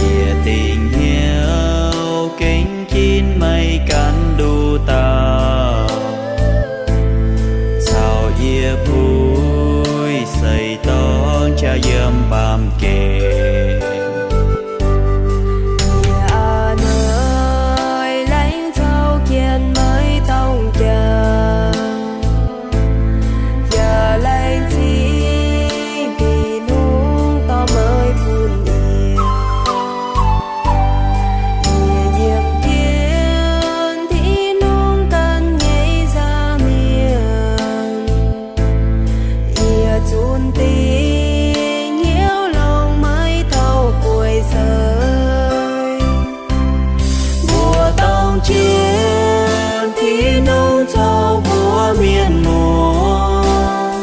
Yie dingc hnyouv gengh ginv meih ganh nduqc dauh, caux yie puix seix dorngx jaax yiem baamh gen. Yie a'hneiv laengz caux jienv meih dorng jaax, yaac laengz zingh Tin-Hungh dorh meih bun yie. Yie nyiemc jienv Tin-Hungh ganh nyei nza'hmien, yie zunc dingc hnyouv longc meih taux guei seix, mbuo dorng jienv Tin-Hungh caux mbuo mienh muoz,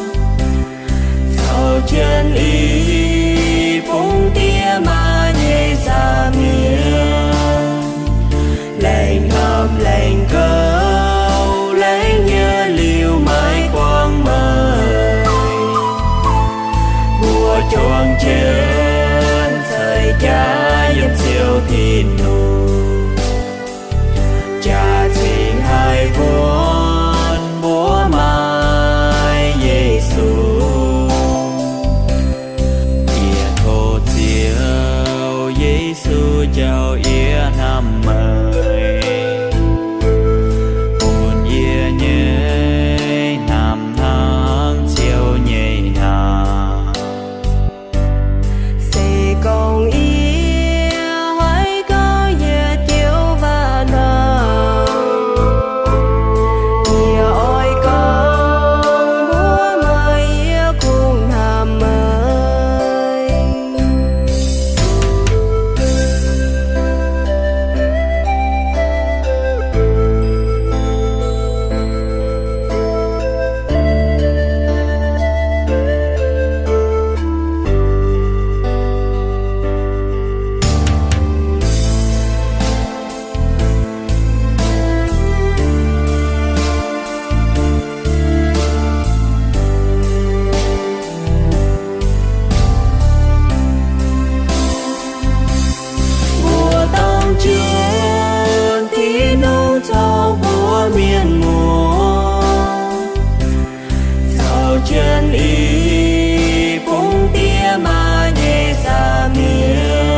caux jienv i bung diex maa nyei nza'hmien, laengz hnamv, laengz gouv, laengz nyei liuz maiv buangh meih. Mbuo juangc jienv ceix jaax yiem Ziouv Tin-Hungh, jaax-zingh haih wuonv mbuo maaiz Yesu. Yie tov Ziouv Yesu jauv yie hnamv meih, bun yie nyei hnamv hnangv Ziouv nyei hnamv. Se gorngv yie haih gorngv yietc joux waac hnamv, yie oix gorngv mbuox meih yie kungx hnamv meih. Mbuo dorng jienv Tin-Hungh caux mbuo mienh muoz, caux jienv i bung diex maa nyei nza'hmien,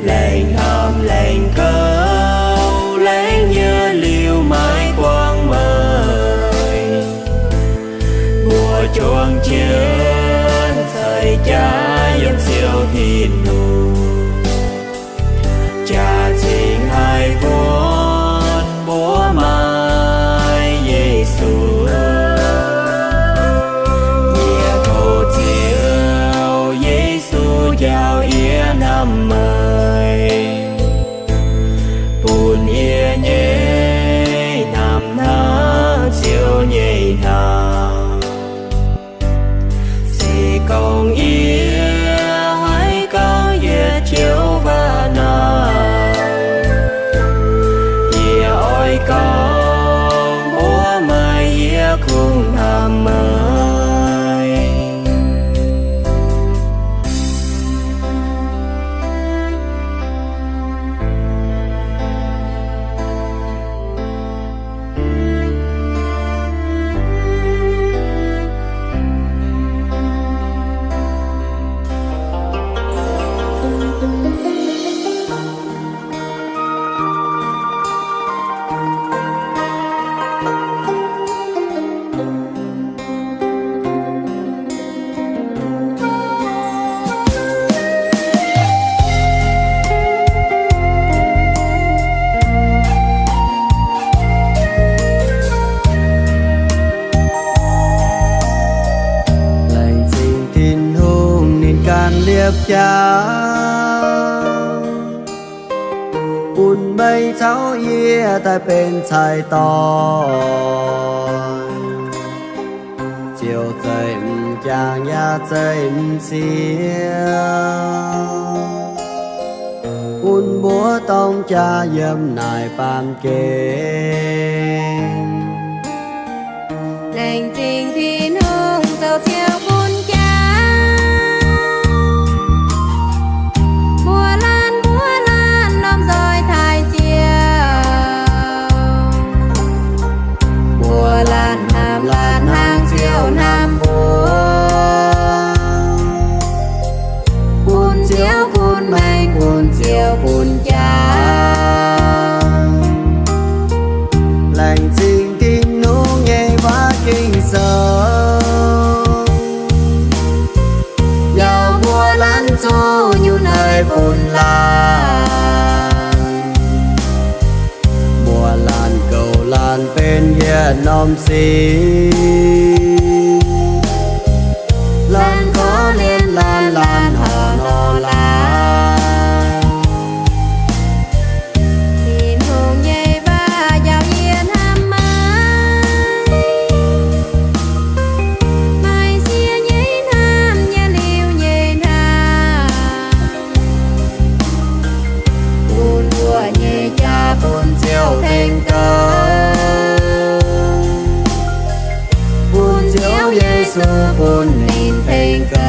laengz hnamv, laengz gouv, laengz nyei liuz maiv buangh meih. Mbuo juangc jienv ceix jaax yiem Ziouv Tin-Hungh, jaax-zingh haih wuonv mbuo maaiz Yesu. Yie tov Ziouv Yesu njaaux yie hnamv meih, bun yie nyei hnamv hnangv Ziouv nyei hnamv. Se gorngv yie haih gorngv yietc joux waac hnamv, yie oix gorngv mbuox meih yie kungx hnamv meih. Laengz zingh Tin-Hungh ninh ganh liepc jaax, bun meih caux yie daaih benx caaix dorngh, ziouc zeiz m'jangc yaac zeiz m'sieqv, bun mbuo dorng jaax yiem naaic baamh gen. Laengz zingh Tin-Hungh zoux Ziouv bun jaax. zuqc nyungc naaiv bun laanh. Mbuo laanh goux laanh benx yietc norm singx. Laanh korv-lienh laanh, laanh horc nor laanh. Tin-Hungh nyei waac njaaux yie hnamv maiv maaih siex nyei hnamv, yie liuz nyei hnamv. Bun mbuo nyei jaax bun Ziouv tengx goux. Bun Ziouv Yesu bun ninh tengx goux.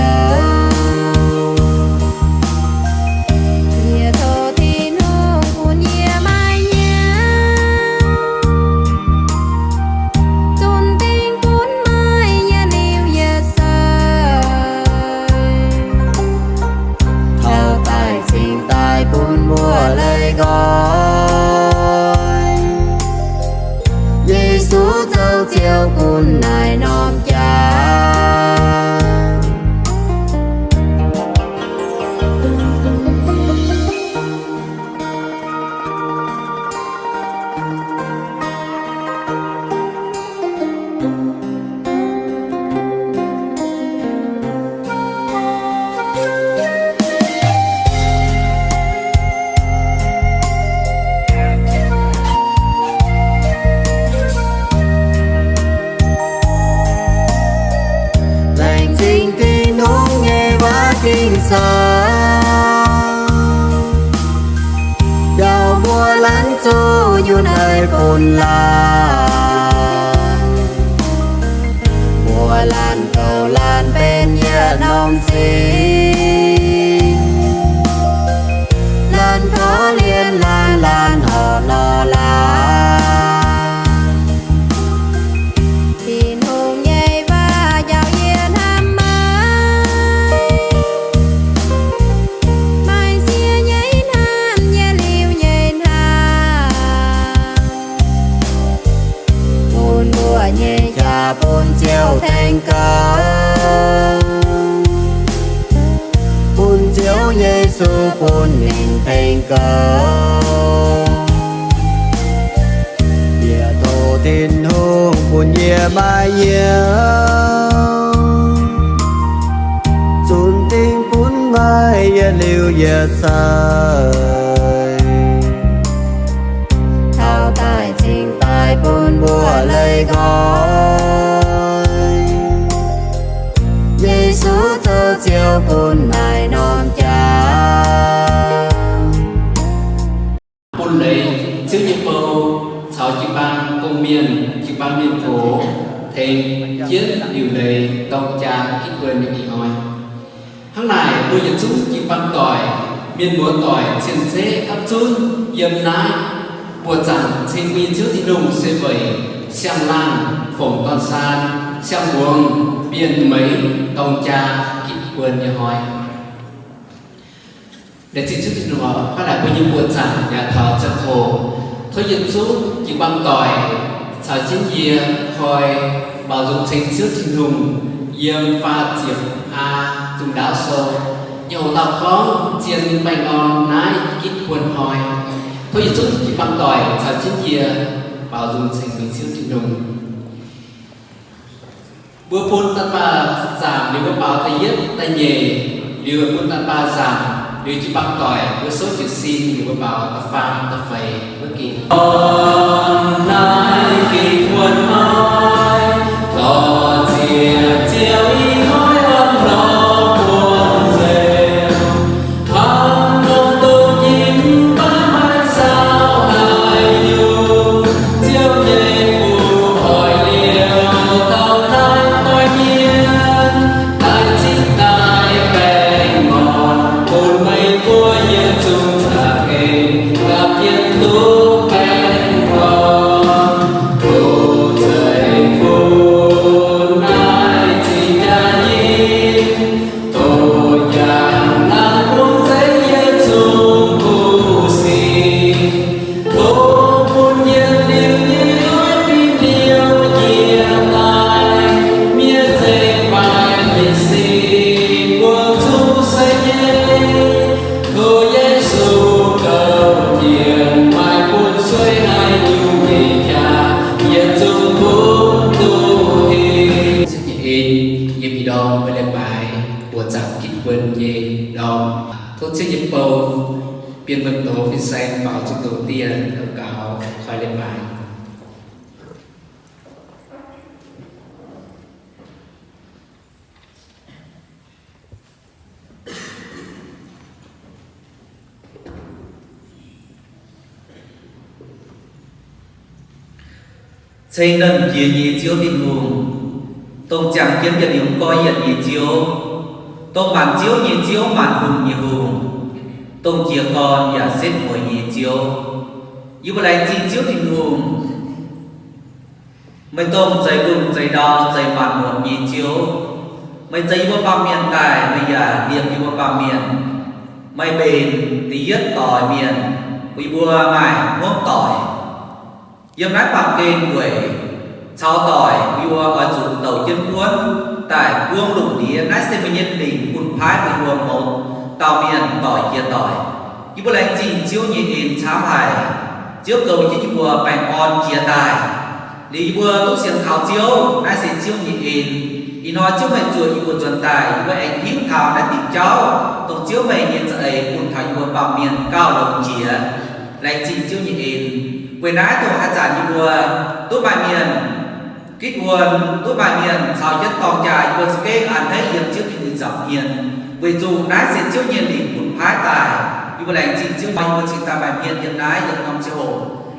Yie tov Tin-Hungh bun yie maiv nyiemc, zunc dingc bun maiv yietc liuz yietc seix. Taux daaih cingx daaih bun mbuo leih nqoi. Yesu zoux Ziouv gunv naaiv norm jaax. Laengz zingh Tin-Hungh nyei waac Ging-Sou, biaux mbuo laanh zuqc nyungc naaiv bun laanh. Mbuo laanh goux laanh benx yietc norm singx. Laanh korv-lienh laanh, laanh horc nor laanh. Tin-Hungh nyei waac njaaux yie hnamv maiv maaih siex nyei hnamv, yie liuz nyei hnamv. Bun mbuo nyei jaax bun Ziouv tengx goux. Bun Ziouv Yesu bun ninh tengx goux. Yie tov Tin-Hungh bun yie maiv nyiemc, zunc dingc bun maiv yietc liuz yietc seix. Taux daaih cingx daaih bun mbuo leih nqoi. Yesu zoux Ziouv gunv naaiv norm jaax. Bun leiz Ziouv nyei bou caux jiu-baang gong-mienh, jiu-baang mienh gox tengx jienv liuc leiz dorng jaa gitv wuonh nyei ih hnoi. Hnangv naaic, mbuo yietc zungv jiu-baang doic, mienh muoz doic cien-ceqv gapv zunv yiem naaiv buoqc zaangc ceng mingh Ziouv Tin-Hungh se weic siang-laangh fongc dorn-saan, siang-mbuangz bienh meix dorng jaa gitv wuonh nyei hnoi. Laengz zingh Ziouv Tin-Hungh, hnangv naaic mbuo nyei buoqc zaangc yaac taux ziangh hoc. Tov yietc zungv jiu-baang doic caux jienv yie koi baaux nzung ceng Ziouv Tin-Hungh yiem faah ziepc aa Zungh Ndaauv Sou, yiem hoc dauh gorngv zien baengh orn naaiv gitv wuonh hnoi. Tov yietc zungv jiu-baang doic caux jienv yie baaux nzung ceng mingh Ziouv Tin-Hungh. Mbuo bun da'faam zaamc liuz mbuo baaux da'yietv, da'nyeic, liuz bun da'faam zaamc liuz jiu-baang doic mbuo souv jiez sin liuz mbuo baaux da'faam, da'feix wuov gengh. Orn naaiv gitv wuonh hnoi, lorz ziec Ziouv ih hnoi orn lorz buonc nzengc. Hnangv dongh duqv nyim baav maiv saauv haaix nyungc, Ziouv nyei fuqv oix liouh taux naaiv doix mienh, daaih zipv daaih baengh orn bun meih mbuo yietc zungv za'gengh gapv yietc duqv baengh orn. Dongh Ziouv Wuonh nyei ndorm. Tov Ziouv nyei bou, Bienh Wuonh Doz fin-saeng faaux zuqc doqc dieh, daux gaux koi leiz-baaix. Ceng Nernh Jiex nyei Ziouv Tin-Hungh, dongh ziangh jienv yietc liuz gorx yietc nyei Ziouv, dongh maanc ziouv nyei Ziouv, maanc hungh nyei Hungh, dongh jiez gorn yaac setv mueiz nyei Ziouv, yie mbuo laengz zingh Ziouv Tin-Hungh. Meih dongh zeix lungh zeix ndau, zeix maanc muotc nyei Ziouv. Meih zeix yie mbuo baamh mienh daaih, meih yaac liemh yie mbuo baamh mienh. Meih mbenc da'yietv doic mienh, bun yie mbuo maaih hmuangv doic. Yiem naaiv baamh gen weic caux doic, bun yie mbuo oix zuqc douc jienv buonv daaih buangv lungh ndiev. Naaiv se meih nyei lingc bun paaiv bun yie mbuo mouz dauh mienh doic jiex doic. Yie mbuo laengz zingh Ziouv nyei en camv haic. Ziouv goux jienv yie mbuo baengh orn jiex daaih. Liuz yie mbuo duqv sienx kaux Ziouv, naaiv se Ziouv nyei en. Ih hnoi Ziouv meih zuoqc yie mbuo nzuonx daaih, yie mbuo aengx hiuv taux naaiv diuc jauv, dongh Ziouv meih nyei za'eix bun taux yie mbuo baamh mienh gauh longx jiex. Laengz zingh Ziouv nyei en. Weic naaiv dongh haaix zanc yie mbuo duqv maaih mienh gitv wuonh, duqv maaih mienh caux jienv dorng jaa, yie mbuo za'gengh a'hneiv yiem Ziouv Tin-Hungh nza'hmien. Weic zuqc naaiv se Ziouv nyei lingc bun paaiv daaih. Yie mbuo laengz zingh Ziouv, yie mbuo cingx daaih maaih hmien yiem naaiv yietc norm ziangh hoc.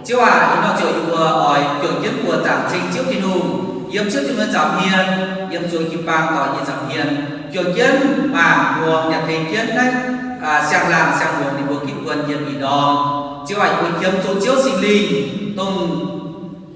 Ziouv aac, ih norm ziouc yie mbuo oix juangc jienv buoz zaangc ceng Ziouv Tin-Hungh, yiem Ziouv Tin-Hungh nza'hmien, yiem zuangx jiu-baang doic nyei nza'hmien, juangc jienv mangc muangx yaac tengx jienv naaiv siang-laangh siang-muonz ninh mbuo gitv wuonh yiem ih ndorm. Ziouv aac, yie mbuo qiemx zuqc Ziouv Singx Lingh dongh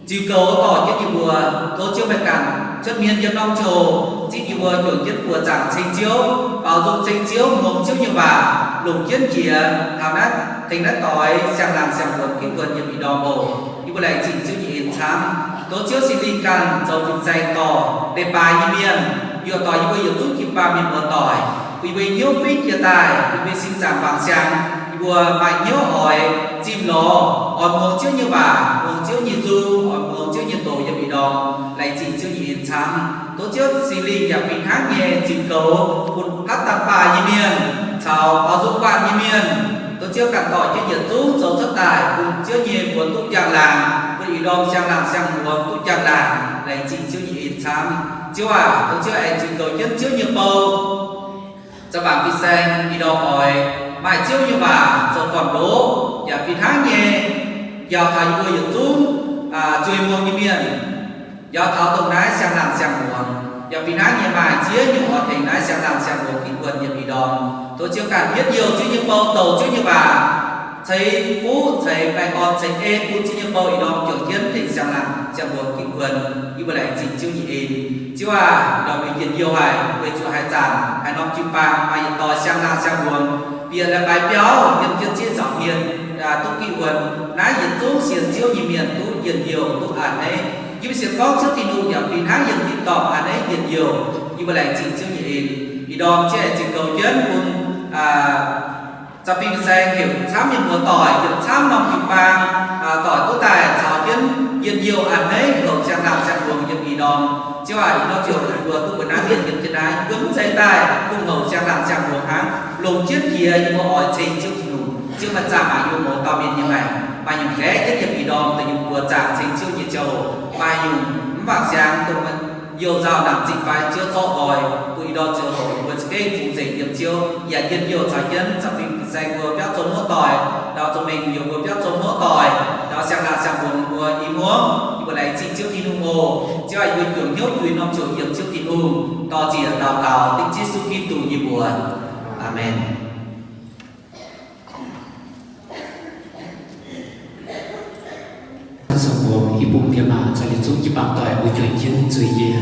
ziux goux dorh jienv yie mbuo. Tov Ziouv meih ganh cuotv hmien yiem norm ziangh hoc zipv yie mbuo juangc jienv buoz zaangc ceng Ziouv, baaux nzung ceng Ziouv, muangx Ziouv nyei waac, longc jienv jiex taux naaiv, tengx naaiv doix siang-laangh siang-muonz gitv wuonh yiem ih ndorm oc. Yie mbuo laengz zingh Ziouv nyei en camv. Tov Ziouv Singx Lingh ganh zoux fin-saeng dorh leiz-baaix nyei mienh, yaac dorh yie mbuo yietc zungv jiu-baang mienh muoz-doic, bun yie mbuo hnyouv fingx jiex daaih, bun yie mbuo sin zaangc wangc siang, yie mbuo maaih hnyouv oix zimh lorz, oix muangx Ziouv nyei waac, muangx Ziouv nyei nzung, oix muangx Ziouv nyei doz yiem ih ndorm. Laengz zingh Ziouv nyei en camv. Tov Ziouv Singx Lingh yaac fih hnangv nyei ziux goux bun haav daaih baaih nyei mienh caux baaux nzung waanh nyei mienh. Tov Ziouv ganh dorh jienv yietc zungv zoux cuotv daaih bun Ziouv nyei mbuox duqv njang-laangc, bun ih ndorm siang-laangh siang-muonz duqv njang-laangc. Laengz zingh Ziouv nyei en camv. Ziouv aac, tov Ziouv aengx ziux goux jienv Ziouv nyei bou, zanc-zanc fin-saeng ih ndorm oix maaih Ziouv nyei waac zoux gorn-ndoqv, yaac fih hnangv nyei njaaux taux yie mbuo yietc zungv zueih muangx nyei mienh, njaaux taux dongh naaiv siang-laangh siang-muonz, yaac fih hnangv nyei maaih ziex nyungc oix tengx naaiv siang-laangh siang-muonz gitv wuonh yiem ih ndorm. Tov Ziouv ganh hietv youh Ziouv nyei bou, douc Ziouv nyei waac, ceix fuqv ceix baengh orn ceix en bun Ziouv nyei bou ih ndorm juangc jienv tengx siang-laangh siang-muonz gitv wuonh. Yie mbuo laengz zingh Ziouv nyei en. Ziouv aac, ih ndorm mbuo njien-youh haic, weic zuqc haaix zanc haaix norm jiu-baang maaih yietc doix siang-laangh siang-muonz bieqc la'baix biauv yiem jienv Ziouv nza'hmien duqv gitv wuonh. Naaiv yietc zungv sienx Ziouv nyei mienh duqv njien-youh duqv a'hneiv. Yie mbuo sienx gorngv Ziouv Tin-Hungh yaac fih hnangv yiem tin-dorngh a'hneiv njien-youh. Yie mbuo laengz zingh Ziouv nyei en. Ih ndorm Ziouv aengx ziux goux jienv bun za'fin saeng heuc camv mienh muoz-doic, heuc camv norm jiu-baang doic duqv daaih caux jienv njien-youh a'hneiv heuc siang-laangh siang-muonz yiem ih ndorm. Ziouv aac, ih ndorm ziouc yie mbuo duqv mbuo naaiv mienh yiem jienv naaiv, yie mbuo mv zeiz daaih bun houc siang-laangh siang-muonz hnangv, longc jienv jiex yie mbuo oix ceng Ziouv Tin-Hungh. Ziouv meih zaah maaic yie mbuo mouz dauh mienh nyei maengc, maaih nyungc gaeqv jienv yiem ih ndorm daaih yie mbuo zaangc ceng Ziouv nyei ziangh hoc, maaih nyungc mv baac siang dongh youh nzauh nangc zingh fai Ziouv zorqv oix, bun ih ndorm ziouc hoc yie mbuo za'gengh fungx nzengc yiem Ziouv, yaac njien-youh caux jienv za'fin saeng mbuo biauv zong muoqv doic, ndau zong mengh yie mbuo biauv zong muoqv doic, ndau siang-laangh siang-muonz mbuo i hmuangv. Yie mbuo laengz zingh Ziouv Tin-Hungh oc. Ziouv aac, yie mbuo juangc hnyouv juix norm ziouc yiem Ziouv Tin-Hungh, dor-ziec daux gaux dengv Yesu Giduc nyei mbuox. Aamen. Sou mbuo i bung diex maac caux yietc zungv jiu-baang doic mbuo juangc jienv zuiz nyei.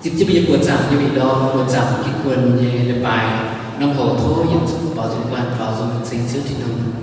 Zipv jienv mbuo nyei buoz-zaangc nyei ih ndorm, buoz-zaangc gitv wuonh nyei leiz-baaix, norm hoc tov yietc zungv baaux nzung guanh, baaux nzung ceng Ziouv Tin-Hungh.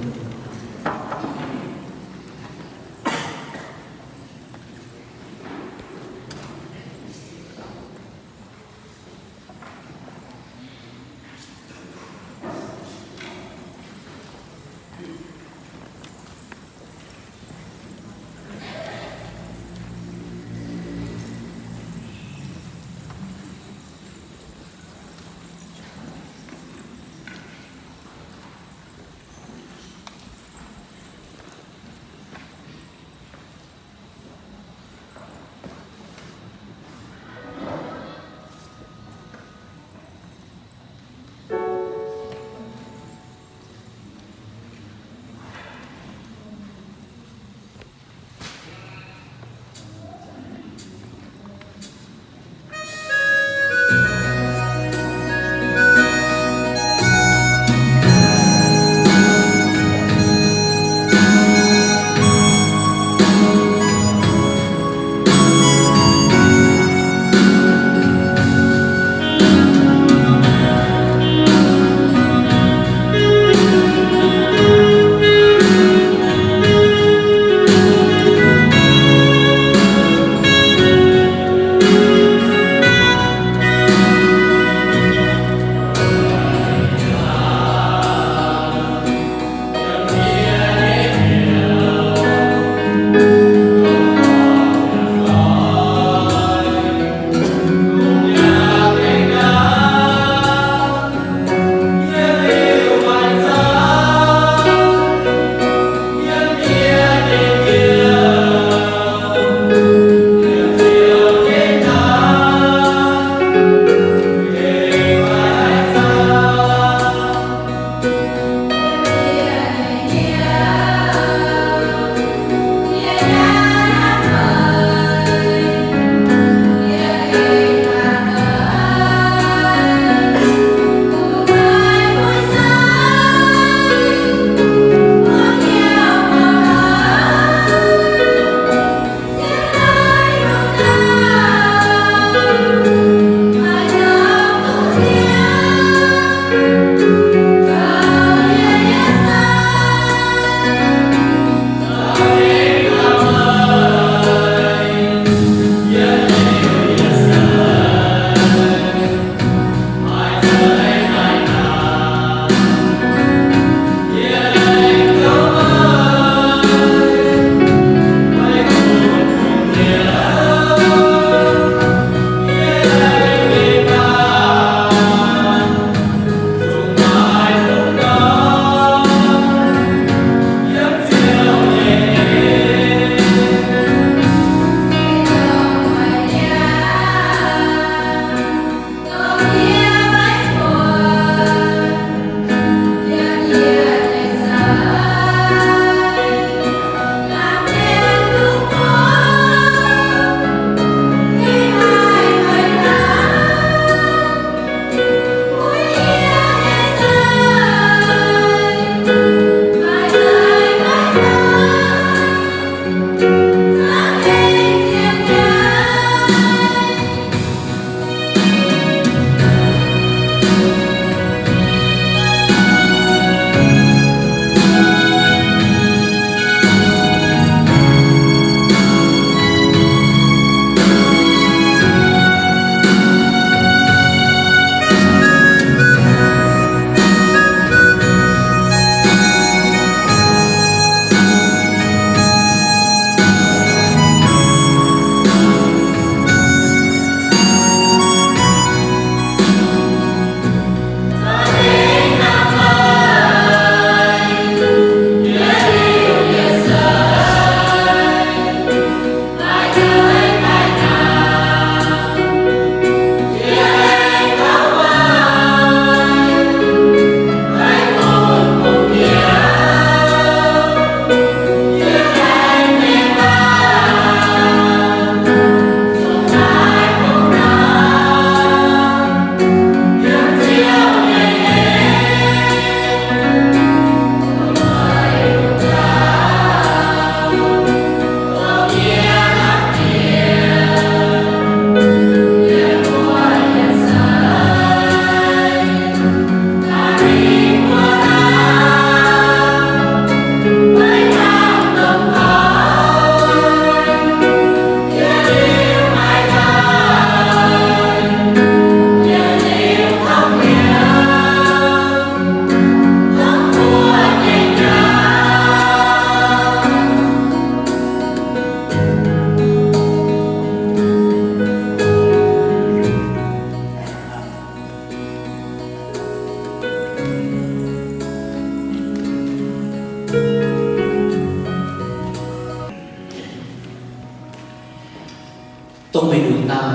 Dongh meih nduqc dauh,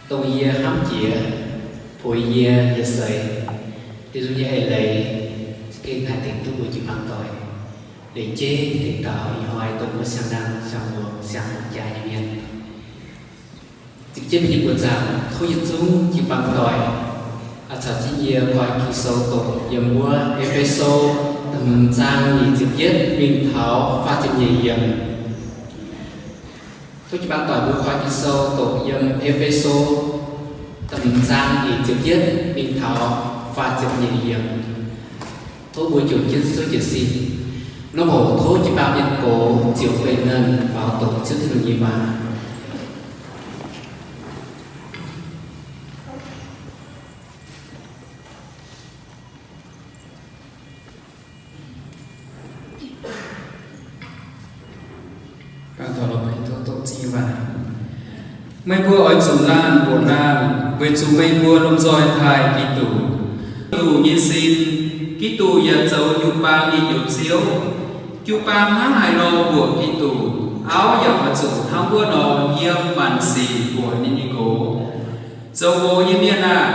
dongh yie hnamv jiex, puix yie yietc seix, liuz nduqc nyei eix leiz, za'gengh haih dingc duqv mbuo jiu-baang doic. Leiz jeiv dingc taux ih hnoi dongh mbuo siang-nangh siang-muoz siang-hungh jaax nyei mienh. Zipv jienv mingh nyei buoz-zaangc tov yietc zungv jiu-baang doic caux jienv yie koi Ging-Sou doqc yiem wuov E^fe^so da'hmz zaang nyic ziepc yietv mingh taux faah ziepc nyeic yiemc. Tov jiu-baang doic mbuo koi Ging-Sou doqc yiem E^fe^so da'hmz zaang nyic ziepc yietv mingh taux faah ziepc nyeic yiemc. Tov mbuo jomc jienv souv jiez sin. Norm hoc tov jiu-baang mienh gox ziouc benx nernh faaux doqc Ziouv Tin-Hungh nyei waac. Meih mbuo oix zuqc laanh mbuoqc laanh, weic zuqc meih mbuo lomh nzoih taaih Giduc. Giduc nyei sin, Giduc yaac zoux jiu-baang nyei Njoux Ziouv. Jiu-baang hnangv haaix nor mbuoqc Giduc, auv yaac oix zuqc hnangv wuov nor yiem maanc sic mbuoqc ninh nyei nqox. Zoux nqox nyei mienh aah!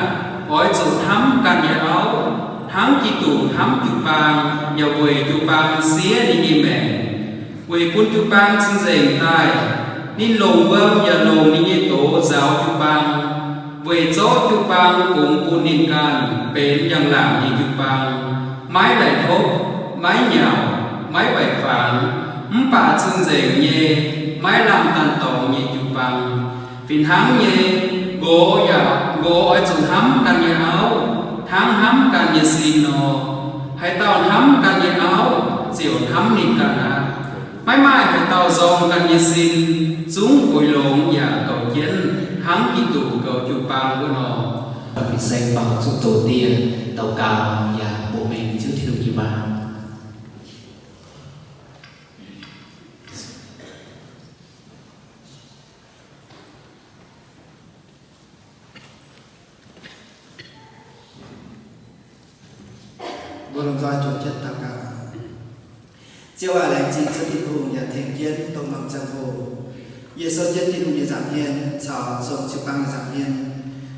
Oix zuqc hnamv ganh nyei auv, hnangv Giduc hnamv jiu-baang, yaac weic jiu-baang siev ninh nyei maengc, weic bun jiu-baang cing-nzengc daaih. Ninh longc wuom yaac longc ninh nyei doz nzaaux jiu-baang, weic zorqv jiu-baang fungx bun ninh ganh benx njang-laangc nyei jiu-baang, maiv laih hlopv, maiv nyauc, maiv waaic fangx, mv baac cing-nzengc nyei, maiv lamh daaih dorngx nyei jiu-baang. Fih hnangv nyei, nqox yaac, nqox oix zuqc hnamv ganh nyei auv hnangv hnamv ganh nyei sin nor. Haaix dauh hnamv ganh nyei auv ziouc hnamv ninh ganh aqv. Maiv maaih haaix dauh nzorng ganh nyei sin, zungv oix longx yaac goux jienv hnangv Giduc goux jiu-baang wuov nor. Fin-saeng faaux zuqc doqc dieh, daux gaux yaac mbuox mengh Ziouv Tin-Hungh nyei waac. Mbuo lomh nzoih juangc jienv daux gaux. Ziouv aac, laengz zingh Ziouv Tin-Hungh yaac tengx jienv dongh norm ziangh hoc yie souv jienv Tin-Hungh nyei nza'hmien caux zong jiu-baang nyei nza'hmien,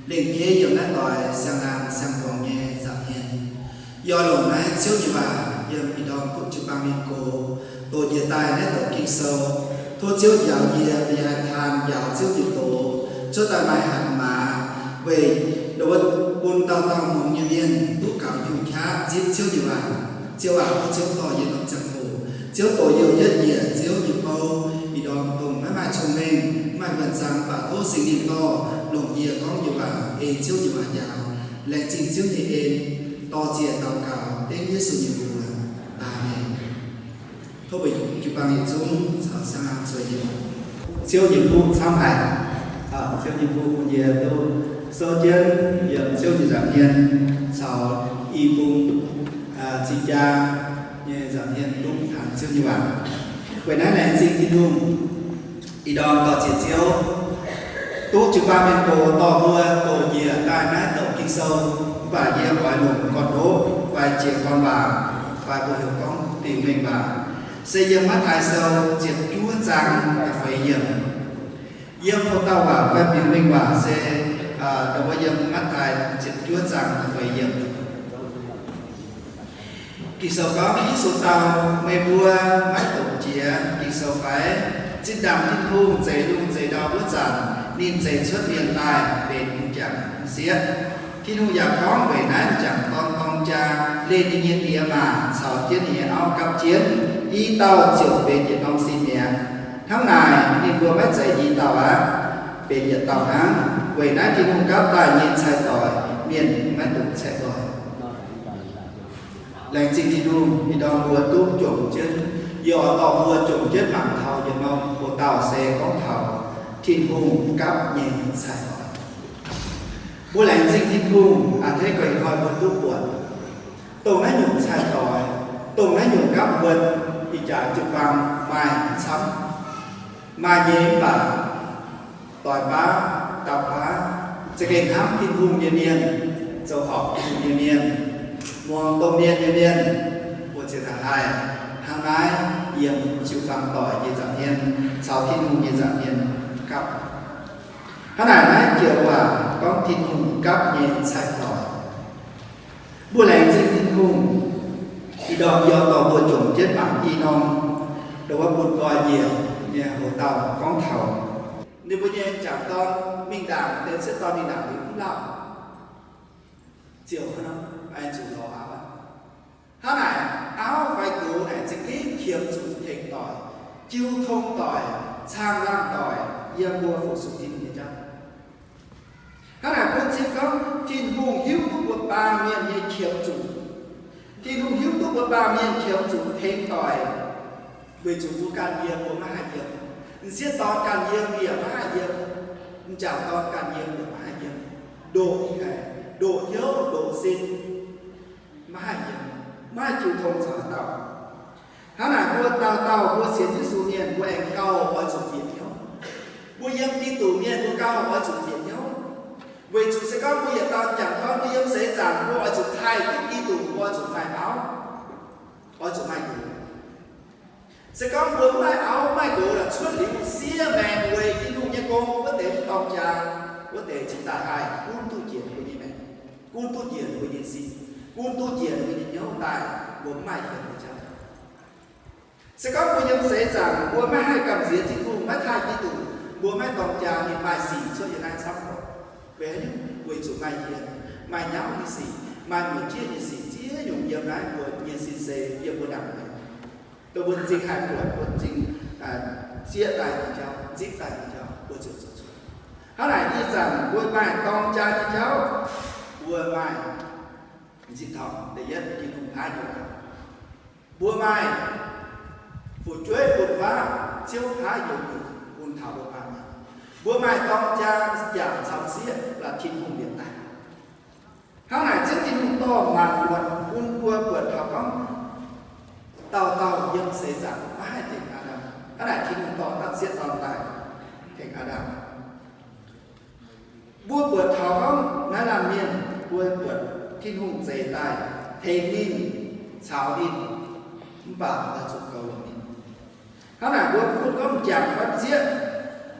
lengc jeiv yiem naaiv doix siang-laangh siang-hmuangx nyei nza'hmien. Yie oix longc naaiv Ziouv nyei waac yiem ih ndorm duqv jiu-baang mienh gox doqc njiec daaih naaiv doqc Ging-Sou. Tov Ziouv njaaux yie, yie haih taan njaaux Ziouv nyei doz cuotv daaih maaih hatc maaz, weic bun dauh dauh muangx nyei mienh duqv gaux juqv qaqv zipv Ziouv nyei waac. Ziouv aac, tov Ziouv dorh yie norm ziangh hoc, Ziouv doqc youh yietv njiec Ziouv nyei bou. Ih ndorm dongh maiv maaih cong-mengh, mv maaih wuonh zaang, mv baac tov Singx Lingh dorh longc yie gorngv nyei waac ei Ziouv nyei waac njaaux. Laengz zingh Ziouv nyei en. Dorh ziex daux gaux dengv Yesu nyei mbuox. Aamen. Tov mbuo jiu-baang yietc zungv caux siang-laangh zueiz nyei. Ziouv nyei fuqv camv haic. Ziouv nyei fuqv bun yie duqv souv jienv yiem Ziouv nyei nza'hmien caux i bung cing jaa nyei nza'hmien duqv taan Ziouv nyei waac. Weic naaiv laengz zingh Tin-Hungh. Ih ndorm dorh ziex Ziouv duqv jiu-baang mienh gox dorh mbuo doqc njiec daaih naaiv doqc Ging-Sou, mv baac yie oix longc gorn-ndoqv fai jiex gorn-waac fai mbuo heuc gorngv biux mengh waac, se yiem Matv^taai Sou ziepc juov zaang da'feix yiemc. Yiem Fu Dauh Waac fai Biux Mengh Waac se, aa, mbuo yiem Matv^taai ziepc juov zaang da'feix yiemc. Ging-Sou gorngv, Yesu dau, Meih mbuo maiv doqc jiex Ging-Sou fai? Zinh ndaangc Tin-Hungh zeix lungh zeix ndau wuov zanc, ninh zeix cuotv mienh daaih benx m'jangc m'sieqv. Tin-Hungh yaac gorngv, Weic naaiv m'jangc dorn dorng jaa, leih ninh nyei die maa caux jienv ninh nyei auv gapv jienv, i dauh ziouc benx yietc norm sin mi'aqv. Hnangv naaic ninh mbuo maiv zeiz i dauh aqv, benx yietc dauh hnangv. Weic naaiv Tin-Hungh gapv daaih nyei cai-doic mienh maiv dungx cai-doic. Laengz zingh Tin-Hungh, ih ndorm mbuo duqv juangc jienv, yie oix dorh mbuo juangc jienv mangc taux yietc norm hoc-dauh se gorngv taux Tin-Hungh gapv nyei cai-doic. Mbuo laengz zingh Tin-Hungh a'hneiv gauh hnoi mbuo duqv buatc dongh naaiv nyungc cai-doic, dongh naaiv nyungc gapv wuonh, ih jaax jiu-baang maaih camv. Maaih nyei mv baac doix baav, dauh baav, za'gengh hnamv Tin-Hungh nyei mienh, zoux horpc Tin-Hungh nyei mienh, muangx domh mienh nyei mienh, mbuo ziouc taux haih hnangv naaiv yiem jiu-baang doic nyei nza'hmien caux Tin-Hungh nyei nza'hmien gapv. Hnangv naaic, naaiv joux waac gorngv Tin-Hungh gapv nyei cai-doic. Mbuo laengz zingh Tin-Hungh, ih ndorm yie dorh mbuo juangc jienv mangc i norm, ndo wuov bun nqoi njiec nyei hoc dauh gorngv taux ninh mbuo nyei m'jangc dorn mingh ndaangc, deix sieqv dorn mingh ndaangc liuz mv lauh, ziouc hnangv nor aengx zuqc lorz auv. Hnangv naaic, auv fai gox naaic za'gengh qiemx zuqc tengx doic, jiu tong doic, caangh laangh doic yiem mbuo fu-sux Tin-Hungh nyei jauv. Hnangv naaic bun cing gorngv Tin-Hungh hiuv duqv mbuo baamh mienh nyei qiemx zuqc. Tin-Hungh hiuv duqv mbuo baamh mienh qiemx zuqc tengx doic, weic zuqc mbuo ganh yiem mbuo maiv haih yiem. M'sieqv dorn ganh yiem yaac maiv haih yiem. M'jangc dorn ganh yiem yaac maiv haih yiem. Ndoqc, ndoqc hnyouv ndoqc sin, maiv haih yiem, maiv haih jiu tong caux haaix dauh. Hnangv naaic mbuo dauh dauh mbuo sienx Yesu mienh, mbuo aengx gauh oix zuqc njiec hnyouv. Mbuo yiem Giduc mienh, mbuo gauh oix zuqc njiec hnyouv. Weic zuqc se gorngv mbuo yietc dauh m'jangc dorn mbuo yiem seix zaangc, mbuo oix zuqc taaih duqv Giduc, mbuo oix zuqc maaih auv, oix zuqc maaih nqox. Se gorngv mbuo mv maaih auv maaih nqox la'cuotv liuz, siev maengc weic Tin-Hungh nyei gong, wuov deix mv dorng jaa, wuov deix cingx daaih haih gunv duqv njiec mbuo nyei maengc, gunv duqv njiec mbuo nyei sin, gunv duqv njiec mbuo nyei hnyouv daaih, mbuo mv maaih hien nyei jauv. Se gorngv mbuo yiem seix zaangc mbuo maiv haih gamh nziex Tin-Hungh, maiv taaih Giduc, mbuo maiv dorng jaa, ninh maaih sic cuotv yiem naaiv camv oc. Weic haaix nyungc? Weic zuqc maaih hien, maaih nyauv nyei sic, maaih mueic jieqv nyei sic ziex nyungc yiem naaiv mbuo nyei sin se yiem mbuo ndaangc. Dongh mbuo m'zing haih buatc, mbuo m'zing zieqv daaih nyei jauv, m'zipv daaih nyei jauv, mbuo ziouc zoux cuotv. Hnangv naaic ih zanc mbuo maaih dorng jaa nyei jauv, mbuo maaih m'zipv torngv da'yietv Tin-Hungh paaiv nyei waac. Mbuo maaih fu'jueiv fun-faqv Ziouv paaiv nyei waac bun taux mbuo baamh mienh. Mbuo maaih dorng jaa, m'jangc caux m'sieqv la'Tin-Hungh liepc daaih. Hnangv naaic Ziouv Tin-Hungh dorh maanc muotc bun mbuo buatc taux gorngv dauh dauh yiem seix zaangc maiv haih tengx Aa^ndam. Hnangv naaic Tin-Hungh dorh dauh sieqv dorn daaih tengx Aa^ndam. Mbuo buatc taux gorngv naaiv laanh mienh, mbuo buatc Tin-Hungh zeix daaih tengx ninh, caux ninh, mv baac oix zuqc goux ninh. Hnangv naaic mbuo bun gorngv m'jangc fai m'sieqv,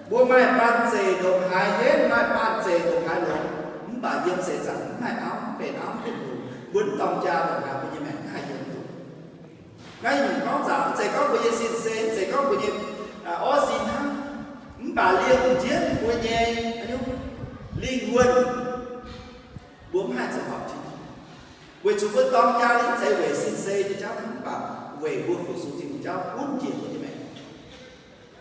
mbuo maaih baan zeic ndongc haaix henv, maaih baan zeic ndongc haaix longx, mv baac yiem seix zaangc mv maaih auv, mv benx auv, mv benx nqox, mbuo mv dorng jaa ndongc haaix, mbuo nyei maengc mv haih yiem duqv. Naaiv nyungc gorngv zaangc, mv zeiz gorngv mbuo nyei sin se, mv zeiz gorngv mbuo nyei orv sin hnangv, mv baac liemh njienv mbuo nyei lingh wuonh, mbuo mv haih zoux horpc Tin-Hungh. Weic zuqc mbuo dorng jaa ninh mv zeiz weic sin se nyei jauv hnangv, mv baac weic mbuo fu-sux Tin-Hungh jauv gunv njiec mbuo nyei maengc.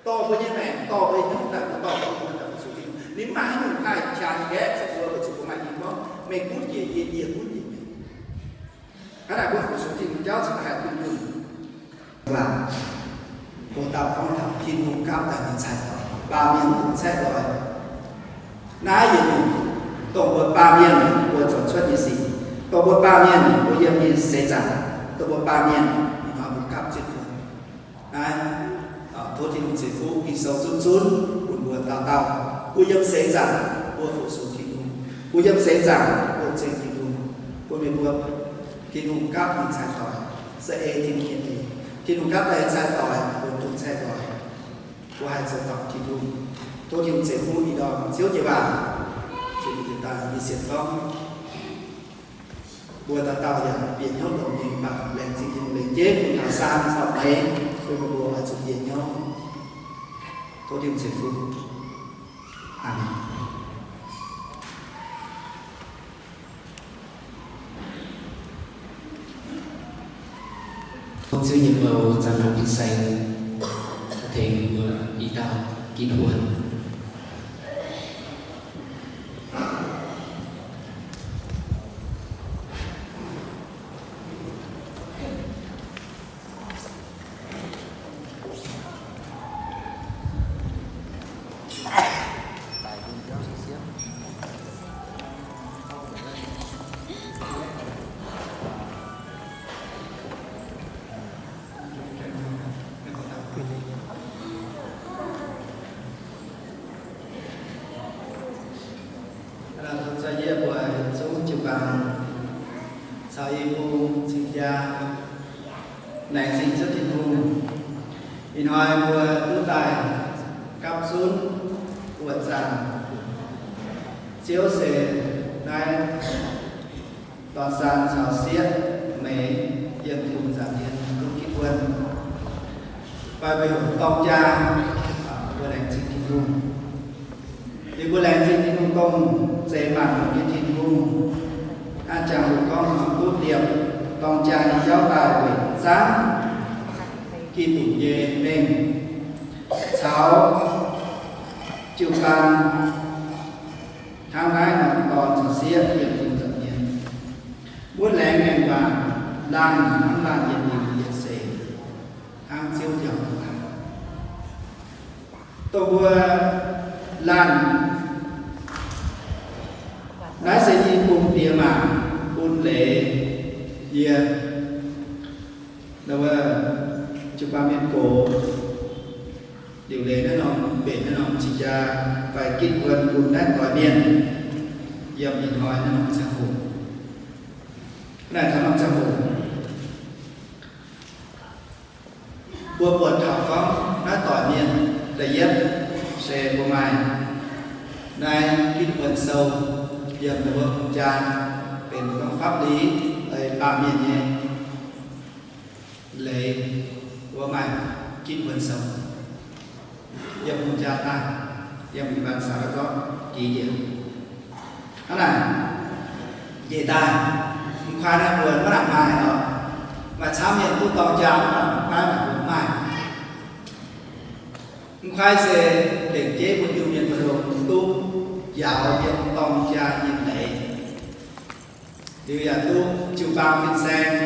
Dorh mbuo nyei maengc, dorh mbuo nyei hnyouv daaih, mbuo dorh mbuo nyei hnyouv daaih fu-sux Tin-Hungh. Ninh mv maaih haaix nyungc haih qangx nqaeqv zuqc mbuo, weic zuqc mbuo maaih hnyouv gorngv, meih gunv njiec yie, yie gunv njiec meih. Hnangv naaic mbuo fu-sux Tin-Hungh jauv cingx haih dunh yunh. Waac, mbuo dauh gorngv taux Tin-Hungh gapv daaih nyei cai-doic, baamh mienh mv dungx caeqv nqoi. Naaiv yietc nyungc dongh mbuo baamh mienh mbuo zoux cuotv nyei sic, dongh mbuo baamh mienh mbuo yiem nyei seix zaangc, dongh mbuo baamh mienh ih hnoi mbuo gapv jienv mbuo. Naaiv, tov Tin-Hungh ceix fuqv Ging-Sou zunv zunv bun mbuo dauh dauh. Mbuo yiem seix zaangc mbuo fu-sux Tin-Hungh, mbuo yiem seix zaangc mbuo zengc Tin-Hungh, bun meih mbuo Tin-Hungh gapv nyei cai-doic, se ei Tin-Hungh nyei eix. Tin-Hungh gapv daaih nyei cai-doic mbuo mv dungx caeqv nqoi. Mbuo haih zoux dorngc Tin-Hungh. Tov Tin-Hungh ceix fuqv ih ndorm Ziouv nyei waac, Ziouv nyei daaih nyei sienx gorngv, mbuo dauh dauh yaac bieqc hnyouv longx nyei, mv baac laengz zingh Tin-Hungh leiz jienv bun taux saang caux meix, bun meih mbuo oix zuqc bieqc hnyouv. Tov Tin-Hungh ceix fuqv. Aamen. Tov Ziouv nyei bou zanc nor fin-saeng tengx mbuo i dauh Ging-Huon. Caux yie mbuo yietc zungv jiu-baang caux i bung cing-jaa laengz zingh Ziouv Tin-Hungh. Ih hnoi mbuo duqv daaih gapv zunv wuoqc zaangc Ziouv se naaiv dorn saan caux sieqv meix yiem Tin-Hungh nza'hmien duqv gitv wuonh, fai mbuo heuc dorng jaa, mbuo laengz zingh Tin-Hungh. Liuz mbuo laengz zingh Tin-Hungh dongh zeix maanc nyei Tin-Hungh. Hnangv jangx-hoc gorngv, duqv diepc dorng jaa nyei jauv daaih weic zaangv Giduc nyei mengh caux jiu-baang hnangv naaiv norm dorn caux sieqv yiem Tin-Hungh nza'hmien. Mbuo laengz ngaengc waac laanh hnangv laanh yietc liuz yietc seix hnangv Ziouv jangx daaih. Dongh mbuo laanh, naaiv se i bung diex maac bun leiz yie, jiu-baang mienh gox liuc leiz naaiv norm mbenc naaiv norm cing-jaa fai gitv wuonh bun naaiv doix mienh yiem ih hnoi naaiv norm ziangh hoc. Naaiv taux norm ziangh hoc mbuo buatc taux gorngv naaiv doic mienh da'yietv se mbuo maaih naaiv gitv wuonh sou yiem mbuo bung jaa benx gorngv 法律 ei baamh mienh nyei leiz, mbuo maaih gitv wuonh sou yiem bung jaa daaih, yiem ih baan saa zorqv jiex njiec. Hnangv naaic, njiec daaih, m'nqoi naaiv mbuo maiv nangc maaih oc. Maaih camv mienh duqv dorng jaa mv baac m'nqoi naaic mbuo mv maaih. M'nqoi se lengc jeiv mbuo Iu-Mienh mbu'ndongx duqv njaaux yiem dorng jaa nyei leiz. Liuz yaac duqv jiu-baang fin-saeng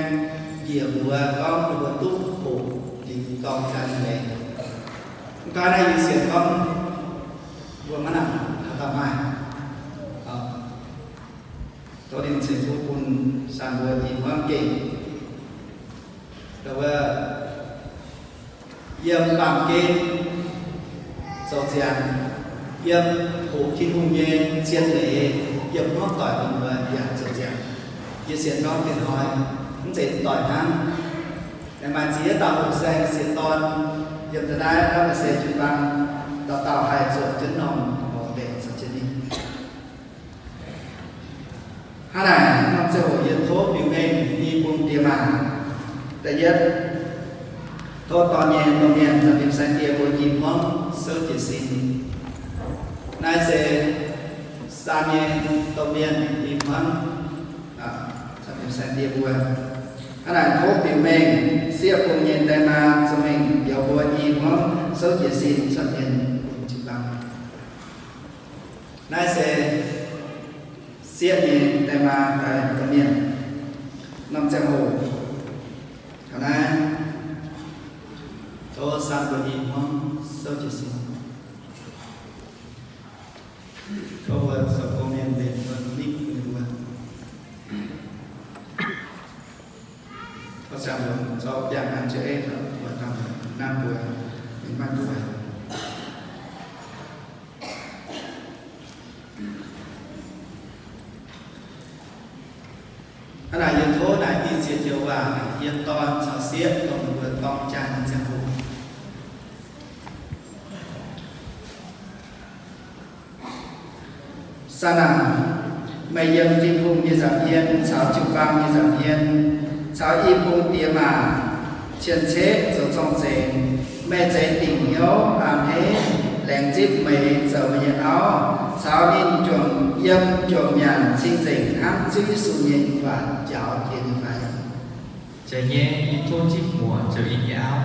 njiec mbuox gorngv mbuo duqv hoqc liuz dorng jaa nyei leiz. M'nqoi naaiv yie sienx gorngv mbuo maiv nangc haaix dauh maaih. Tov Tin-Hungh ceix fuqv bun saah mbuo i hmuangv gengh, wuov, yiem baamh gen zoux ziangx, yiem hoqc Tin-Hungh nyei zien leiz, yiem hmuangv doic mbuo yaac zoux ziangx. Yie sienx gorngv diex hnoi mv zeiz doic hnangv, aengx maaih ziex dauh houh saeng siex dorn yiem da'naaiv naaiv se jiu-baang dauh dauh haih zuotc jienv norm mborqv deix caux jienv ninh. Hnangv naaic, norm ziangh hoc yie tov biux mengh i bung diex maac. Da'yietv, tov dorn nyei domh mienh, domh mienh saeng-die mbuo i hmuangv souv jiez sin. Naaiv se saan nyei domh mienh i hmuangv, domh mienh saeng-die mbuo. Hnangv naaic tov biux mengh sieqv bung nyei die maa zuangx mengh biaux mbuo i hmuangv souv jiez sin cuotv mienh bun jiu-baang. Naaiv se sieqv nyei die maa daaih domh mienh. Norm ziangh hoc taux naaiv, tov saan mbuo i hmuangv souv jiez sin. Tov mbuo zoux gong mienh mbenc mbuo nitv bun ninh mbuo. Tov ziangh hoc zorqv biangh an jienv ei, mbuo dangh nanv mbuo, mingh maiv mbuo. Hnangv naaic yie tov naaic i ziex joux waac yiem dorn caux sieqv dongh mbuo dorng jaa nyei ziangh hoc. Saanaangc, meih yiem Tin-Hungh nyei nza'hmien caux jiu-baang nyei nza'hmien caux i bung diex maac cien-ceqv zoux zorng-zengx. Meih zeix dingc hnyouv a'hneiv, laengz zipv meix zoux meih nyei auv, caux ninh juangc yiem juangc nyanc cing-nzengc hnangv Ziouv Yesu nyei waac njaaux jiex nyei fai? Jaax nyei, yie tov zipv muoc zoux yie nyei auv.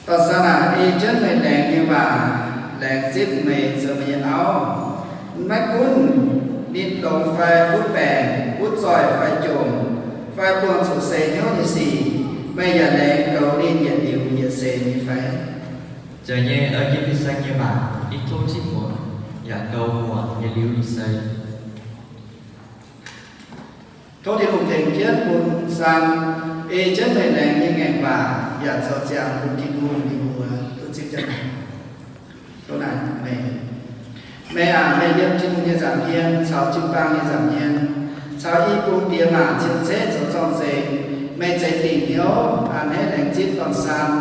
Dorh saanaangc ei jienv meih laengz nyei waac, laengz zipv meix zoux meih nyei auv. Maiv gunv ninh dongz fai butv baengc, butv zoih fai jomc, fai buangh zuqc seix hnyouv nyei sic, meih yaac laengz goux ninh yietc liuz yietc seix nyei fai? Jaax nyei, ei jienv fin-saeng nyei waac, yie tov zipv muoc yaac goux muoc yietc liuz yietc seix. Tov Tin-Hungh tengx jienv bun saang ei jienv meih laengz nyei ngaengc waac yaac zoux ziangx bun Tin-Hungh nyei mbuox duqv zipv jienv. Tov naaic meih. Meih aac, meih yiem Tin-Hungh nyei nza'hmien caux jiu-baang nyei nza'hmien caux i bung diex maac cien-ceqv zoux zorng-zengx. Meih zeiz dingc hnyouv a'hneiv laengz zipv dorn-saan,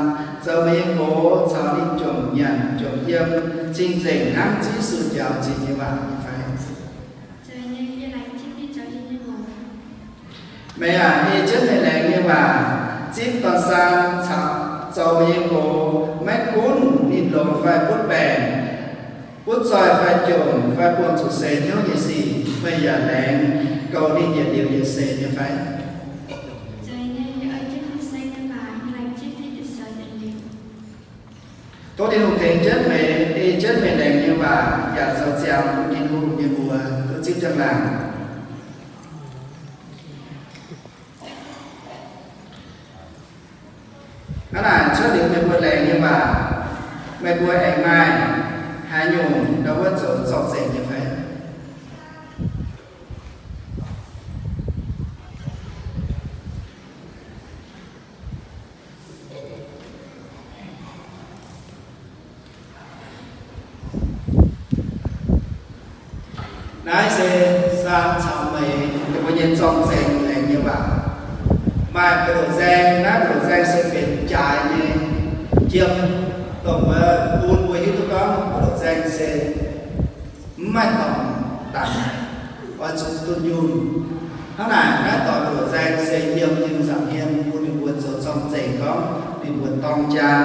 zoux meih nyei gox caux ninh jomc nyanc jomc yiem, cing-nzengc hnangv Yesu njaaux nzengc nyei waac nyei fai? Meih aac, ei jienv meih laengz nyei waac zipv dorn-saan caux zoux meih nyei gox, maiv gunv ninh longx fai butv baengc, butv zoih fai jomc fai buangh zuqc seix hnyouv nyei sic, meih yaac laengz goux ninh yietc liuz yietc seix nyei fai? Tov Tin-Hungh tengx jienv meih, ei jienv meih laengz nyei waac yaac zoux ziangx bun Tin-Hungh nyei mbuox duqv zipv njang-laangc. Hnangv naaic cuotv liuz meih mbuo laengz nyei waac, meih mbuo aengx maaih haaix nyungc ndau wuov zoux zorng-zengx nyei fai? Naaiv se saan caux meih mbuo nyei zorng-zengx laengz nyei waac. Maaih mbu'ndongx nzaeng, naaiv mbu'ndongx nzaeng se benx jaaix nyei jiem, dongh wuov bun mbuo hiuv duqv gorngv mbu'ndongx nzaeng se mv maaih dorngx daic, oix zuqc dunh yunh. Hnangv naaic, naaiv doix mbu'ndongx nzaeng se yiem Tin-Hungh nza'hmien bun ninh mbuo zoux zorng-zengx gorngv ninh mbuo dorng jaa,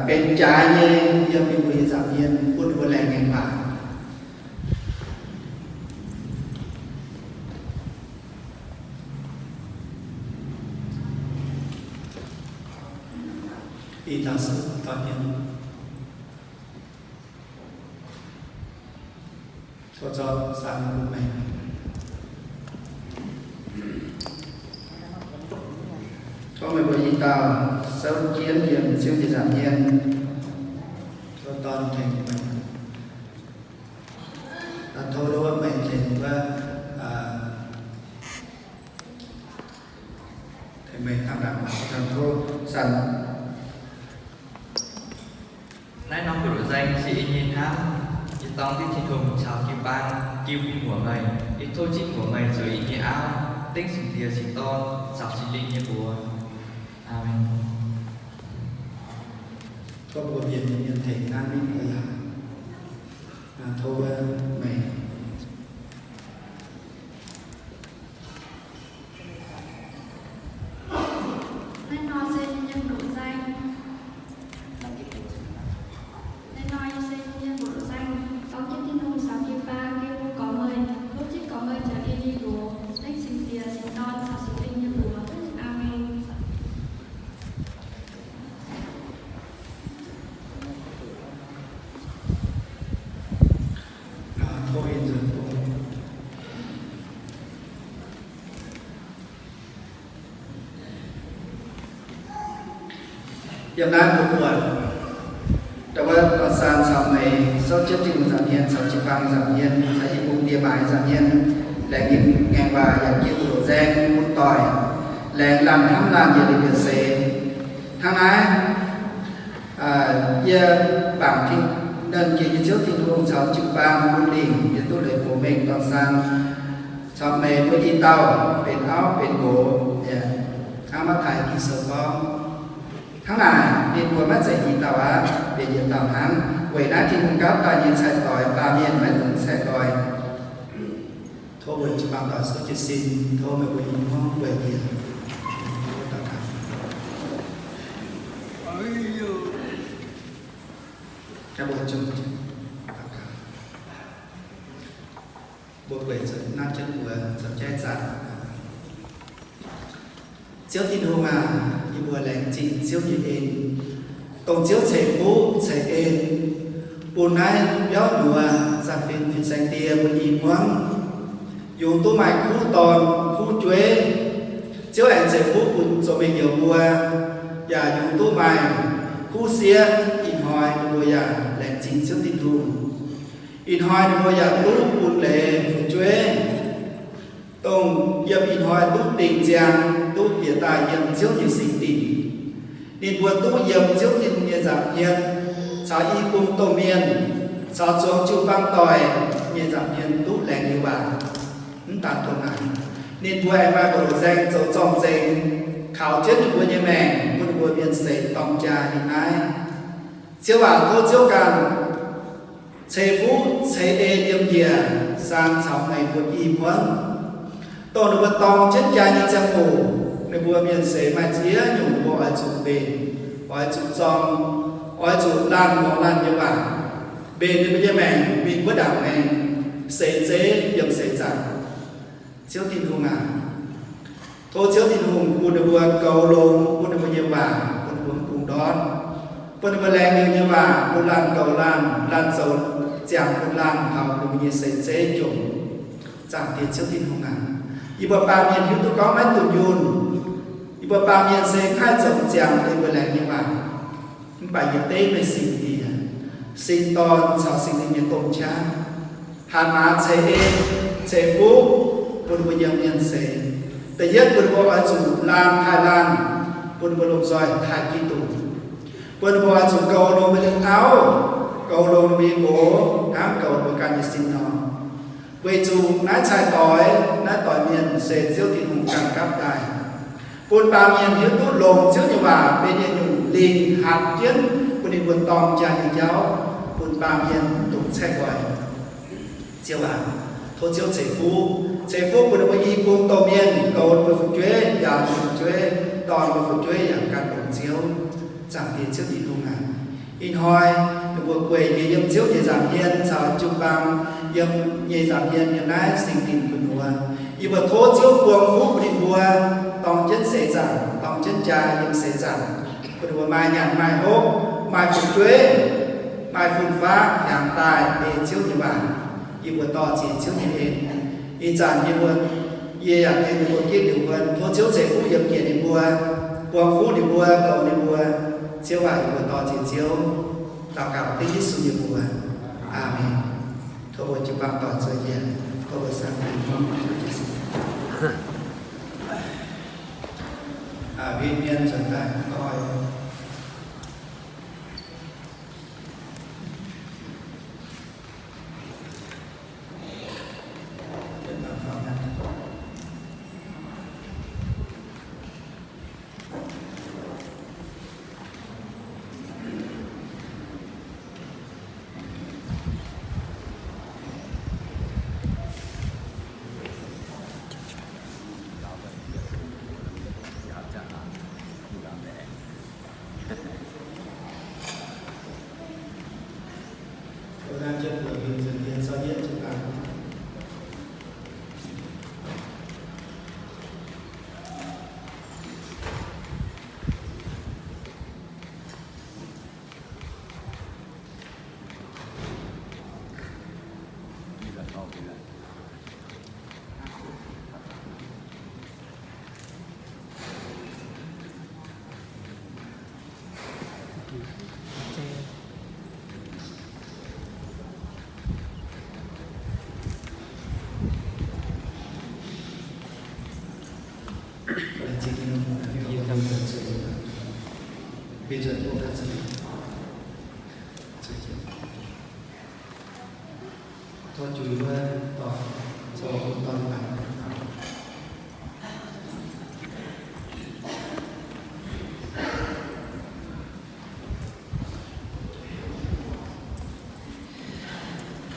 benx jaaix nyei yiem ninh mbuo nyei nza'hmien bun ninh mbuo laengz ngaengc waac. Ih dauh se doix nyei. Tov zorqv saan bun meih. Tov meih mbuo ih dauh souv jienv yiem Ziouv nyei nza'hmien. Tov Dorn tengx meih. Tov wuov meih tengx wuov, tengx meih hnangv naaic. Tov saan. Naaiv norm mbu'ndongx nzaeng se yie nyei hnamv. Yie dorng jienv Tin-Hungh caux jiu-baang jiu bun muoc meih. Yie tov zipv muoc meih zoux yie nyei auv, dengv Singx Diex, Singx Dorn caux Singx Lingh nyei mbuox. Aamen. Tov mbuo mienh nyei mienh tengx naaiv mingh oix yaauc. Tov meih. Naaiv nor se yie nyei mbu'ndongx nzaeng. Naaiv nor yie se yie nyei mbu'ndongx nzaeng, dorng jienv Tin-Hungh caux jiu-baang jiu bun gorx-meih, tov zipv gorx-meih zoux yie nyei mbuox, dengv Singx Diex, Singx Dorn caux Singx Lingh nyei mbuox. Aamen. Yiem naaiv mbuo buatc, ndau wuov dorn-saan caux meih souv jienv Tin-Hungh nza'hmien, caux jiu-baang nza'hmien, caux i bung ndie-maac nza'hmien, laengz ninh ngaengc waac yaac jiex mbu'ndongx nzaeng bun doic, laengz laanh hnamv laanh yietc liuz yietc seix. Hnangv naaiv, yie bangc Tin, nernh jiex nyei Ziouv Tin-Hungh caux jiu-baang bun lingc yie duqv leiz gox mengh dorn-saan caux meih mbuo i dauh benx auv benx nqox. Hnangv Matv^taai Ging-Sou gorngv, hnangv naaic ninh mbuo maiv zeiz i dauh aqv, benx yietc dauh hnangv. Weic naaiv Tin-Hungh gapv daaih nyei cai-doix baamh mienh maiv dungx cai-doix. Tov mbuo jiu-baang doic souv jiez sin, tov meih mbuo i hmuangv weic yie. Mbuo gueic zuqc naaiv jienv mbuox zoux jaiv zaangc. Ziouv Tin-Hungh aac, yie mbuo laengz zingh Ziouv nyei en, dongh Ziouv ceix fuqv ceix en bun naaiv biauv nyuoz zanc fin fin-saeng die mbuo i hmuangv, yungz duqv maaih kuv dorn kuv jueiv. Ziouv aengx ceix fuqv bun zoux mienh youz mbuo, yaac yungz duqv maaih kuv sieqv. Ih hnoi ninh mbuo yaac laengz zingh Ziouv Tin-Hungh. Ih hnoi ninh mbuo yaac duqv bun leiz fu'jueiv, dongh yiem ih hnoi duqv dingh ziangx, duqv bieqc daaih yiem Ziouv nyei singx dinc. Ninh mbuo duqv yiem Ziouv Tin-Hungh nyei nza'hmien, caux i bung domh mienh, caux zuangx jiu-baang doic nyei nza'hmien duqv laengz nyei waac. Mv daan dongh naaic, Ninh mbuo aengx maaih mbu'ndongx nzaeng zoux zorng-zengx, kaux jienv ninh mbuo nyei maengc bun ninh mbuo mienh seix dorng jaa nyei naaiv. Ziouv aac, tov Ziouv ganh ceix fuqv ceix en yiem njiec, saan caux meih mbuo i hmuangv, dongh ninh mbuo dorng jienv jaa nyei ziangh hoc, ninh mbuo mienh seix maaih ziex nyungc, ninh mbuo oix zuqc mbenc, oix zuqc zorng, oix zuqc laanh muangx laanh nyei waac, mbenc ninh mbuo nyei maengc mingh wuov ndaangc maengx, seix zeiv yiem seix zaangc. Ziouv Tin-Hungh aac, tov Ziouv Tin-Hungh bun ninh mbuo goux longx bun ninh mbuo nyei waac, bun ninh mbuo bungx ndortv, bun ninh mbuo laengz ninh nyei waac bun laanh goux laanh, laanh zoux ziangx bun laanh taux ninh mbuo nyei seix zeiv jomc. Zaangc Diex Ziouv Tin-Hungh aac, yie mbuo baamh mienh hiuv duqv gorngv maiv dunh yunh. Yie mbuo baamh mienh se maiv haih zoux ziangx yie mbuo laengz nyei waac. Mv baac yie deiv meih Singx Diex, Singx Dorn caux Singx Lingh nyei domh qaqv, hatc maaz ceix en, ceix fuqv bun mbuo yiem mienh seix. Da'yietv, bun mbuo oix zuqc laanh taaih laanh, bun mbuo lomh nzoih taaih Giduc. Bun mbuo oix zuqc goux longx mbuo nyei auv, goux longx mbuo nyei nqox, hnangv goux mbuo ganh nyei sin nor. Weic zuqc naaiv cai-doix, naaiv doix mienh se Ziouv Tin-Hungh ganh gapv daaih, bun baamh mienh hiuv duqv longx Ziouv nyei waac benx yietc nyungc lingh hatc jienv bun ninh mbuo dorng jaa nyei jauv, bun baamh mienh dongh caeqv nqoi. Ziouv aac, tov Ziouv ceix fuqv, ceix fuqv bun ninh mbuo i bung domh mienh goux ninh mbuo fu'jueiv, njaaux ninh mbuo fu'jueiv, dorh ninh mbuo fu'jueiv yaac gan longx Ziouv. Zaangc Diex Ziouv Tin-Hungh aac, ih hnoi ninh mbuo gueic nyei yiem Ziouv nyei nza'hmien hien caux jiu-baang yiem nyei nza'hmien yiem naaiv Singx Lingh gu'nyuoz. Yie mbuo tov Ziouv buang fuqv bun ninh mbuo, dorng jienv seix zaangc, dorng jienv jaa yiem seix zaangc, bun ninh mbuo maaih nyanc maaih hopv, maaih fu'jueiv, maaih fun-faqv hnyangx daaih ei Ziouv nyei waac. Yie mbuo dor-ziec Ziouv nyei en. Ih zanc yie mbuo, yie yaac tengx ninh mbuo ginv liuz wuonh, tov Ziouv ceix fuqv yiem njiec ninh mbuo, buang fuqv ninh mbuo, goux ninh mbuo. Ziouv aac, yie mbuo dor-ziec Ziouv. Daux gaux dengv Yesu nyei mbuox. Aamen. Tov mbuo jiu-baang doic zueiz yienc, tov mbuo saeng-eix. Aa, win mienh nzuonx daaih doic.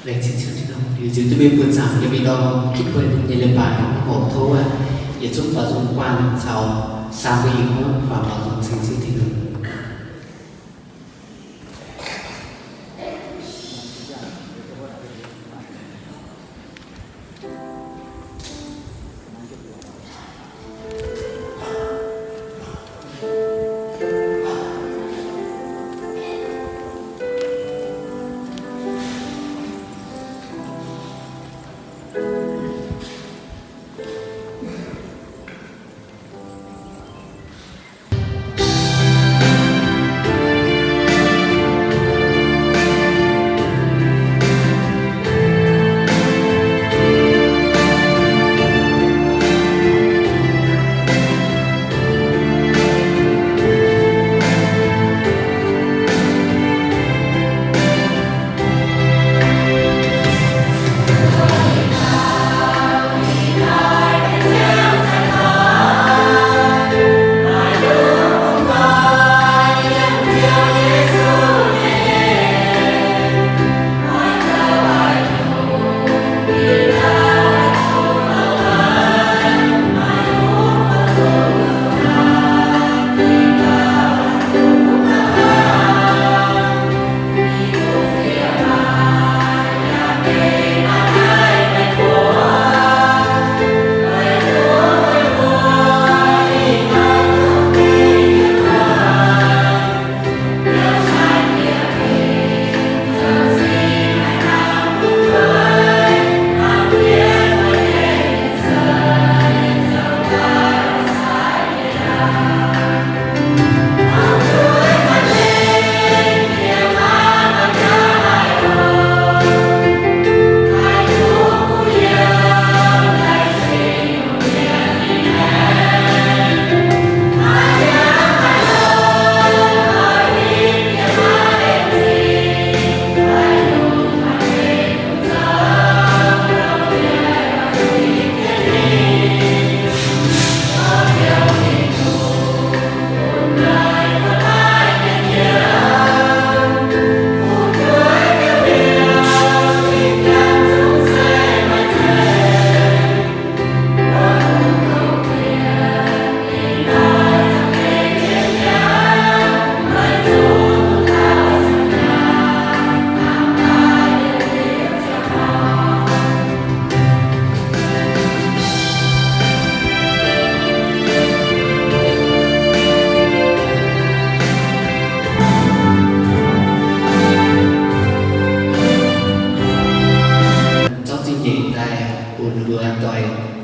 Laengz zingh Ziouv Tin-Hungh, liuz ziux duqv mingh buoz-zaangc yiem ih ndorm Gift Mingh nyei leiz-baaix, mv horpc tov aqv. Yietc zungv baaux nzung guanh caux saeng mbuo ih hnoi faaux baaux nzung ceng Ziouv Tin-Hungh.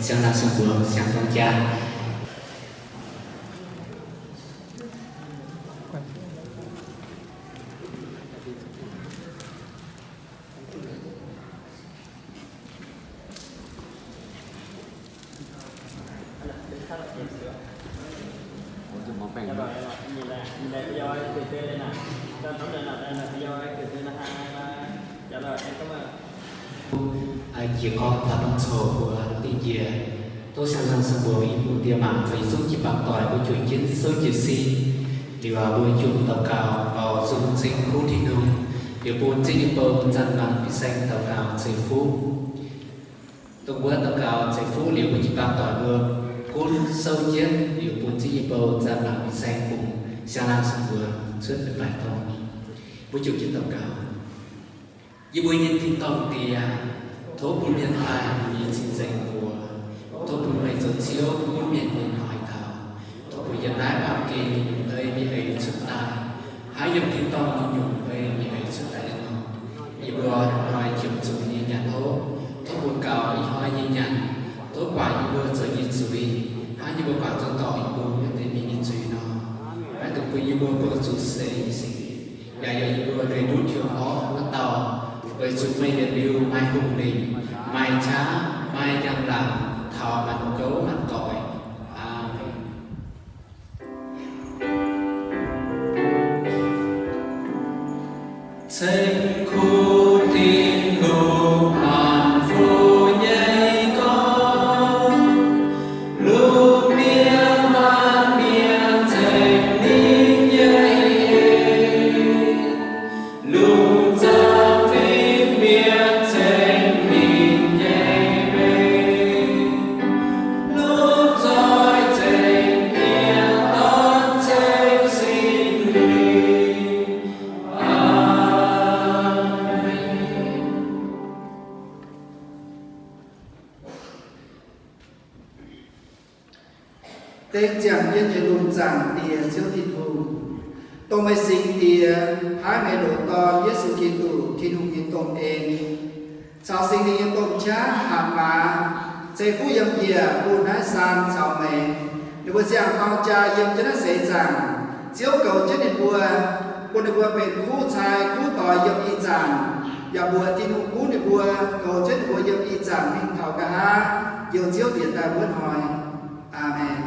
Siang-laangz sung-mbuox, siang-dorng jaa. Jiex gorngv taux norm coc mbuo dingh njiec, tov siang-laangz sung-mbuox yie mbuo ndie-maac caux yietc zungv jiu-baang doic mbuo juangc jienv souv jiez sin. Liuz mbuo jiex daux gaux, baux nzung ceng kuv Tin-Hungh, liuz bun zingv nyei bou nzangc-hnaangx fin-saeng daux gaux ceix fuqv. Dongh mbuo daux gaux ceix fuqv liuz, mbuo jiu-baang doic mbuo gunv souv jienv, liuz bun zingv nyei bou nzangc-hnaangx fin-saeng fungx siang-laangz sung-mbuox cuotv leiz-baaix dorngh. Mbuo juangc jienv daux gaux. Yie mbuo nyei tin-dorngh Diex, tov bun mienh taaih yie nyei cing-nzengc mbuox. Tov bun meih zoux Ziouv gunv mienh nyei hnoi taux. Tov bun yiem naaiv baamh gen nyei nyungc ei mingh eix cuotv daaih, hnangv yiem tin-dorngh nyei nyungc ei mingh eix cuotv daaih nor. Yie mbuo hnoi-hnoi jomc zuqc nyei nyanc hopv, tov bun gaux ih hnoi nyei nyanc. Tov guangc yie mbuo zoux nyei zuiz, hnangv yie mbuo guangc zuqc dorh yie mbuo mienh deix mingh nyei zuiz nor. Maiv dungx bun yie mbuo bungx zuqc seix nyei sic, yaac yaac yie mbuo leih ndutv hiuang orqv wuov dauh, weic zuqc meih yietc liuz maaih hungh lingc, maaih qaqv, maaih njang-laangc, taux maanc gouv maanc doic. Aamen. Ceng kuv Tin-Hungh maanc fu nyei gorngv, lungh ndiev maanc mienh ceng ninh nyei eix, lungh zaangc fingx mienh ceng ninh nyei mengh, lungh zaangc ceng mienh dorn ceng Singx Lingh. Aamen. Dengv ziangh jienv nyei lungh zaangc Diex Ziouv Tin-Hungh, dongh meih singx Diex paaiv meih ndoqc Dorn, Yesu Giduc, Tin-Hungh nyei domh en, caux Singx Lingh nyei domh qaqv hatc maaz, ceix fuqv yiem njiec bun naaiv saang caux meih. Ninh mbuo ziangh dorng jaa yiem jienv naaiv seix zaangc. Ziouv goux jienv ninh mbuo, bun ninh mbuo benx kuv cai kuv doix yiem ih zanc, yaac mbuox Tin-Hungh gunv ninh mbuo, goux jienv ninh mbuo yiem ih zanc mingh taux nqa'haav njoux Ziouv njiec daaih wuov hnoi. Aamen.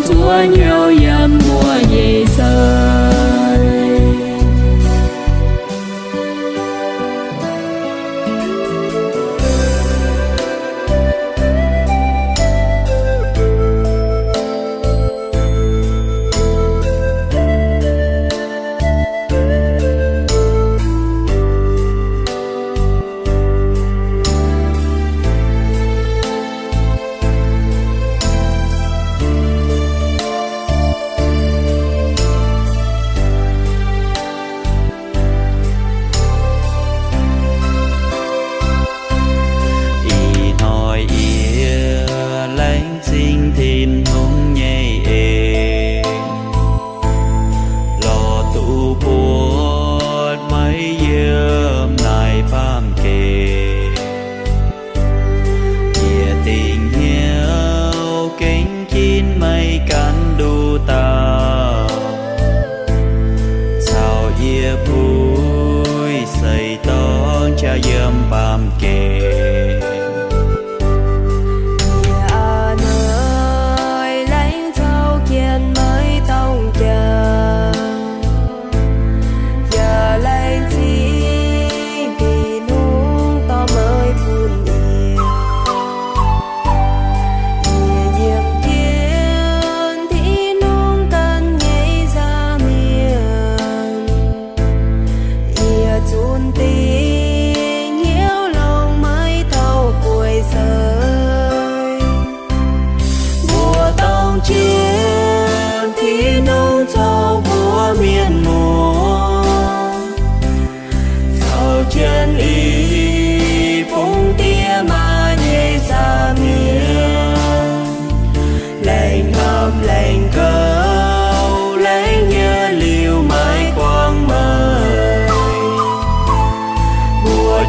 Zuov hnyouv yiem muoz nyei sai. Ih hnoi yie laengz zingh Tin-Hungh nyei en, lorz duqv buatc meih yiem naaiv baamh gen. Yie dingc hnyouv gengh ginv meih ganh nduqc dauh, caux yie puix seix dorngx jaax yiem baamh gen. Yie a'hneiv laengz caux jienv meih dorng jaax, yaac laengz zingh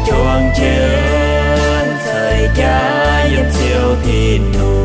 Juangc jienv ceix jaax yiem Ziouv Tin-Hungh.